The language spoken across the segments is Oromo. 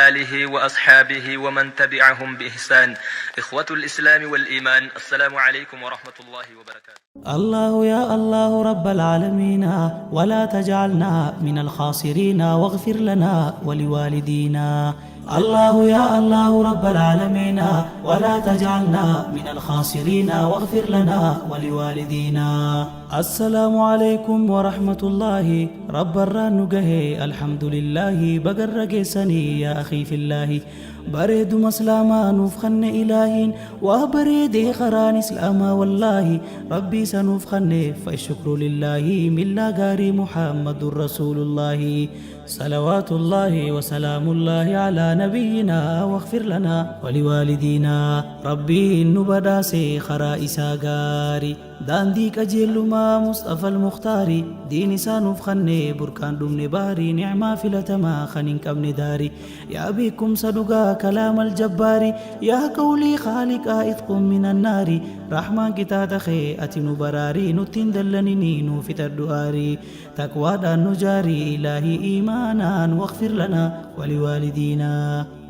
آله وأصحابه ومن تبعهم بإحسان. إخوة الإسلام والإيمان، السلام عليكم ورحمة الله وبركاته. الله يا الله رب العالمين، ولا تجعلنا من الخاسرين، واغفر لنا ولوالدينا. الله يا الله رب العالمين، ولا تجعلنا من الخاسرين، واغفر لنا ولوالدينا. السلام عليكم ورحمة الله. رب الرانقه، الحمد لله، بقر قيسني يا أخي في الله. Bareeduma islaamaa nuuf kanne ilaahiin, waa bareedee karaan islaamaa. Wallaahi Rabbii isa nuuf kanne, fashukru lillaahi. Millaa gaarii Muhammadun rasuulullaahi, salawaatullaahi wasalaamullaahi alaa nabiyyinaa, واغفر لنا ولوالدينا. Rabbiin nu badhaase karaa isaa gaarii, daandii qajeellumaa Mustafa al-Mukhtaari. Diin isaa nuuf kanne, burqaan dhumne baarii, nicmaa filatamaa kan hin qabne daarii. Yaa beekumsa dhugaa كلام الجبار، yaa qawlii khaaliqaa، عتق من النار. Rahmaan qixaaxa kee ati nu baraarii, nutti hin dallaninii, nuu fixadhu aarii. Taqwaadhaan nu jaarii ilaahii iimaanaan، واغفر لنا ولوالدينا.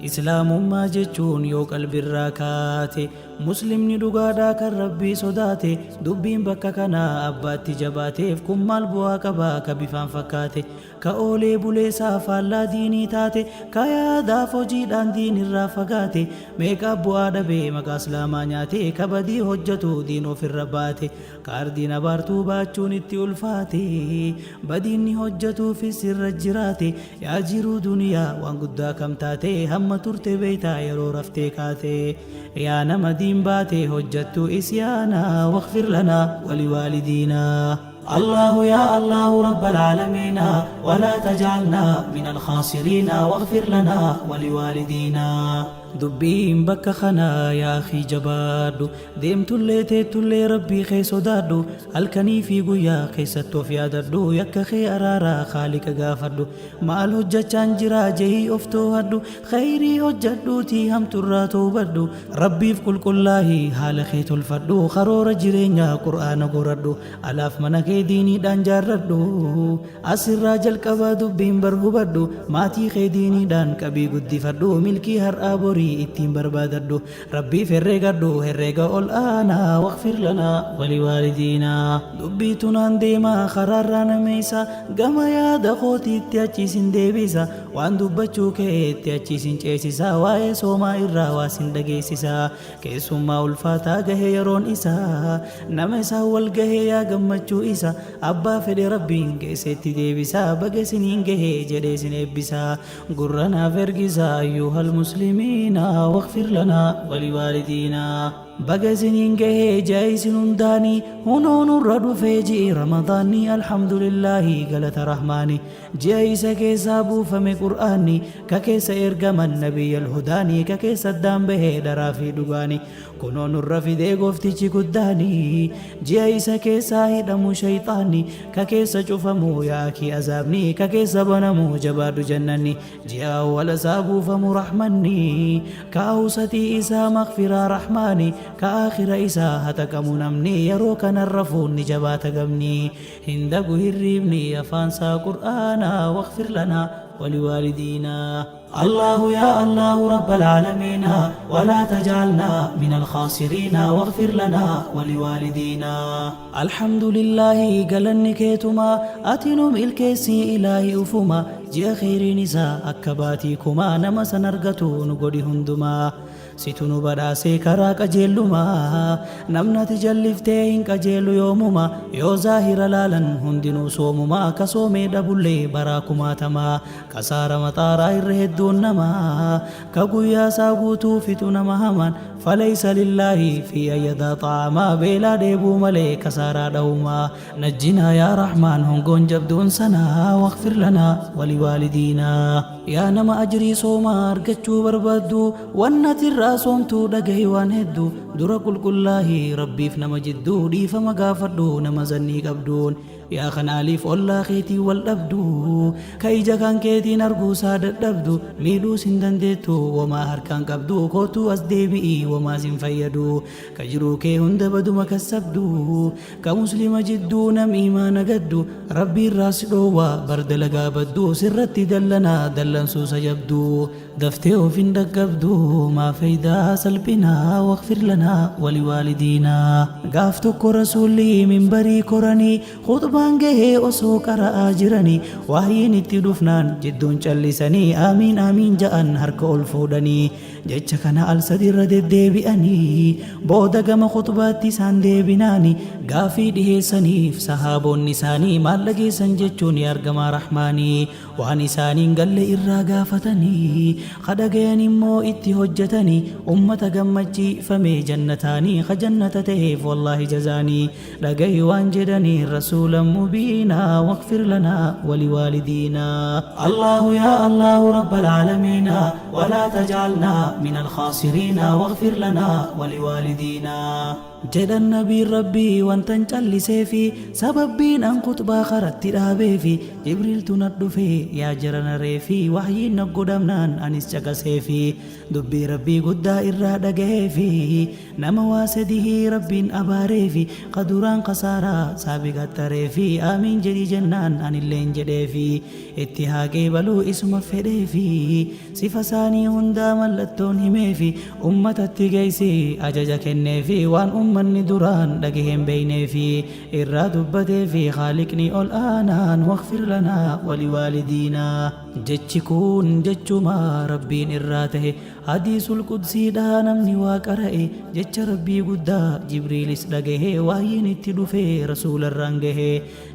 Islaamummaa jechuun yoo qalbirraa kaate, muslimni dhugaadhaa kan Rabbii sodaate. Dubbiin bakka kanaa abbaatti jabaateef kun maal bu'aa qabaa ka bifaan fakkaate, ka oolee buleesaa faallaa diinii taate, ka yaadaaf hojiidhaan diinirraa fagaate? Meeqaa bu'aa dhabee maqaa islaamaa nyaate, ka badii hojjetu diin ofirra baate, kaardiin abaartuu baachuun itti ulfaate, badiinni hojjetuufis irra jiraate? Yaa jiruu duniyaa, waan guddaa kam taate? Hamma turte beeytaa yeroo raftee kaate? Yaa nama diin baate hojjettu isyaana، واغفر لنا ولوالدينا. الله يا الله رب العالمين، ولا تجعلنا من الخاسرين، واغفر لنا ولوالدينا. Dubbiin bakka kanaa, yaa akhi, jabaadhu. Deemtullee teettullee Rabbii kee sodaadhu. Halkanii fi guyyaa keessatti of yaadadhu. Yakka kee araaraa Khaaliqa gaafadhu. Maal hojjechaan jira jehii of too'adhu. Khayrii hojjedhuutii hamturraa toobadhu. Rabbiif qulqullaahii haala kee tolfadhu. Karoora jireenyaa Qur'aana goradhu. Alaaf mana kee diiniidhaan jaarradhu. Asirraa jalqabaa dubbiin bar hubadhu. Maatii kee diiniidhaan qabii guddifadhu. Milkii har'aa borii ittiin barbaadadhu. Rabbiif herreegadhu herreega ol aanaa، واغفر لنا ولوالدينا. Dubbii tunaan deemaa karaarraa nameessa, gama yaada kootiitti achiisin deebisa. Waan dubbachuu keetti achiisin ceesisa. Waa'ee soomaa irraa waa sin dhageessisa. Keessummaa ulfaataa gahe yeroon isaa, nama isaa wal gahee yaa gammachuu isa. Abbaa fedhe Rabbiin keessatti deebisa. Baga isiniin gahee jedhee isin eebbisa. Gurra naaf ergisa، أيها المسلمين، واغفر لنا ولوالدينا. Baga isiniin gahee jaa isin hundaanii. Hunoo nurra dhufee ji'i Ramadaanni. Alhamdulillaahi, galata Rahmaani. Ji'a isa keessaa buufame Qur'aanni, ka keessa ergaman Nabiyyal Hudaanii, ka keessa addaan bahee dharaa fi dhugaani. Kunoo nurra fidee gooftichi guddaani. Ji'a isa keessaa hidhamu shayxaanni, ka keessa cufamu yaakii azaabni, ka keessa banamu jabaadhu jannanni. Ji'a awwala isaa buufamu rahmanni, ka awsatii isaa maghfiraa Rahmaani, ka aakhira isaa hataqamu namni. Yeroo kanarra fuunni jabaata gamni hin dagu hirriibni afaansaa Qur'aana، واغفر لنا ولوالدينا. الله يا الله رب العالمين، ولا تجعلنا من الخاسرين، واغفر لنا ولوالدينا. الحمد لله، galanni keetuma, ati nu milkeessi ilaahi ufuma. Ji'a kheyriin isaa akka baatii kumaa, nama san argatu nu godhi hundumaa. Situ nu badhaasee karaa qajeellumaa. Namnati jalliftee hin qajeelu yoomuma. Yoo zaahira laalan hundinuu soomumaa, ka soomee dhabullee baraa kumaatamaa. Kasaara maxaaraa irra hedduun namaa, ka guyyaa isaa guutuu fixu nama hamaan. فليس لله في أن يدع طعاما. Beelaa dheebuu malee kasaaraa dha'umaa. نجنا يا رحمن hongoon jabduun sanaa، واغفر لنا ولوالدينا. Yaa nama ajrii soomaa argachuu barbaaddu, wannati irraa soomtuu dhagahi waan hedduu. Dura qulqullaahii Rabbiif nama jidduu, dhiifama gaafadhu nama zannii qabduun. Yaa kanaaliif ollaa keetii wal dhabdu, ka ija kan keetiin arguusaa dadhabdu, miidhuus hin dandeettu womaa harkaan qabdu, kootuu as deebi'ii. Womaa sin fayyadu ka jiruu kee hunda baduma kassabdu ka muslima jidduu nam iimaana gaddu Rabbi irraa si dhoowwa bar dalagaa badduu sirratti dallanaa dallansuusa jabduu daftee of hin dhaqqabdu maa faydaa salphinaa waqfir lanaa waliwaalidiinaa. Gaaf tokko Rasuulli minbarii koranii khuxbaan gahee osoo qara'aa jiranii wahyiin itti dhufnaan jidduun callisanii aamiin aamiin ja'an harka ol fuudhanii jecha kana al sadi irra deddeebi'anii booda gama khuxbaatti isaan deebinaani gaafii dhiheessaniif sahaabonni isaanii maal dhageessan jechuun yaa ergamaa rahmaanii waan isaaniin galle irraa gaafatanii ka dhagayan immoo itti hojjatanii ummata gammachiifame jannataanii ka jannata taheef wallaahi jazaanii dhagahi waan jedhanii rasuulan mubiinaa waqfir lanaa waliwaalidiinaa. Allaahu yaa Allaahu rabbal aalamiinaa walaa taj'alnaa minal khaasiriinaa waqfir lanaa waliwaalidiinaa. Jedhan nabiin Rabbii wantan calliseefi sababbiin an khuxbaa karatti dhaabeefi Jibriiltu nadhufe yaa jarana reefi wahyiin naggodhamnaan anis caqaseefi dubbii Rabbii guddaa irraa dhagaheefi nama waa sadihii Rabbiin abaareefi ka duraan khasaaraa saabiqaxxareefi aamiin jedhi jennaan anilleen jedheefi itti haa qeebaluu isuma fedheefi Sifa isaanii hundaa mallattoon himeefi ummatatti geeysi ajaja kenneefi waan ummanni duraan dhagahee hin beeyneefi irraa dubbateefi Khaaliqni ol aanaan waghfir lanaa waliwaalidiinaa. Jechi kun jechuma Rabbiin irraa tahe Hadiisul Qudsiidha namni waa qara'e jecha Rabbii guddaa Jibriilis dhagahe wahyiin itti dhufee Rasuularraan gahe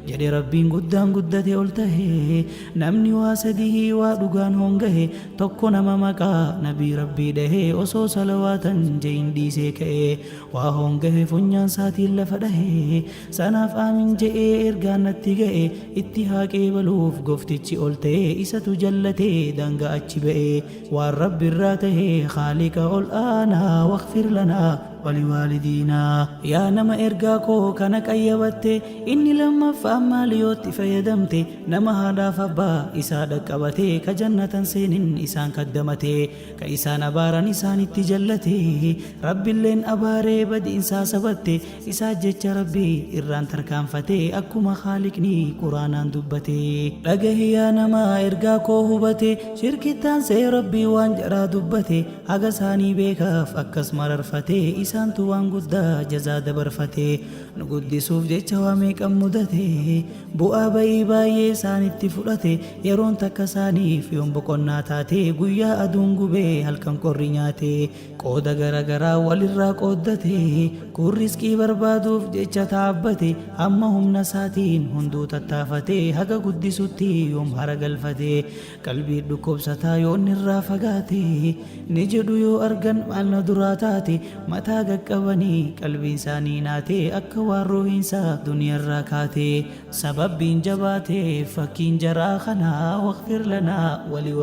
Jedhe Rabbiin guddaan guddate ol tahe namni waa sadihii waa dhugaan hoongahe tokko nama maqaa nabii Rabbii dhahe osoo salawaatan je'in dhiisee ka'e waa hoongahe funyaan saatiin lafa dhahe sanaaf aamin je'ee ergaan natti ga'e itti haa qeebaluuf goftichi ol ta'e isatu jallatee daangaa achi ba'e waan Rabbirraa tahe khaaliqa ol aanaa waghfir lanaa waliwaalidiinaa. Yaa nama ergaa koo kana qayyabatte inni lammaffaan maali yoo itti fayyadamte nama haadhaaf abbaa isaa dhaqqabate ka jannatan seenin isaan kaddamate ka isaan abaaran isaanitti jallate Rabbilleen abaaree badiinsaa sabatte isaa jecha Rabbi irraan tarkaanfate akkuma khaaliqni quraanaan dubbate. Dhagahi yaa nama ergaa koo hubate shirkittaan see Rabbi waan jaraa dubbate Haga isaanii beekaaf akkas mararfate isaantu waan guddaa jazaa dabarfate nu guddisuuf jecha waa meeqan mudate bu'aa ba'ii baay'ee isaanitti fudhate yeroon takka isaaniif yoom boqonnaa taate guyyaa aduun gubee halkan qorri nyaate qooda gara garaa walirraa qooddate kuun rizqii barbaaduuf jecha taabbate hamma humna isaatiin hunduu tattaafate haga guddisutti yoom hara galfate Qalbii dhukkubsataa yoo inni irraa fagaate ni jedhu yoo argan maal na duraa taate mataa gaqqabanii qalbiin isaanii naate akka waan ruuhiinsaa duniyarraa kaate sababbiin jabaate fakkiin jaraa kanaa waqfir lanaa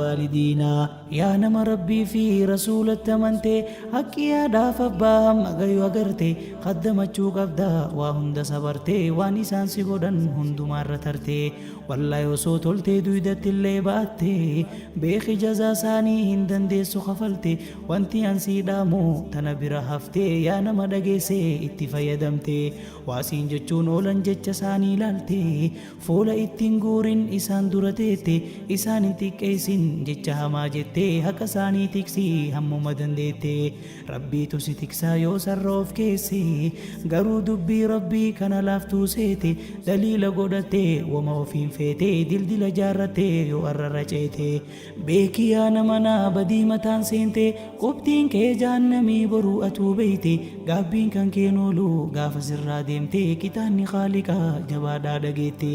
waliwaalidiinaa. Yaa nama Rabbii fi Rasuulatti amante haqqi haadhaaf abbaa hamma gayu agarte khaddamachuu qabda waa hunda sabarte waan isaan si godhan hundumaarra tarte Wallahi osoo toltee duydatti illee baatte beekhi jazaa saanii hin dandeessu kafalte wanti an sii dhaamu tana bira hafte yaa nama dhageesse itti fayyadamte waa siin jechuun oolan jecha saanii laalte fuula itti hin guurin isaan dura teette isaan hin xiqqeessin jecha hamaa jette haqa saanii tiksi hammuma dandeette Rabbiitu si tiksaa yoo sarra of keesse garuu dubbii Rabbii kana laaftuu seete daliila godhatte woma ofiin feete dildila jaarratte yoo arrarra ceete beeki yaa namana badii mataan seente qubtiin kee jahannamii boruu atuu beeyte gaabbiin kan keen oolu gaafa sirraa deemte qixaanni khaaliqa jabaadhaa dhageette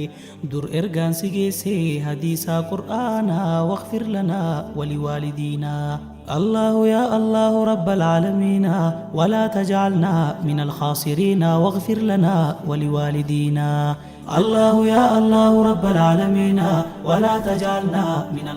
dur ergaan si geesse hadiisaa qur'aanaa waqfir lanaa waliwaalidiinaa. Allaahu yaa Allaahu rabbal aalamiina walaa taj'alnaa minal khaasiriina waghfir lanaa waliwaalidiinaa. Allaahu yaa Allaahu rabbal aalamiina walaa taj'alnaa minal.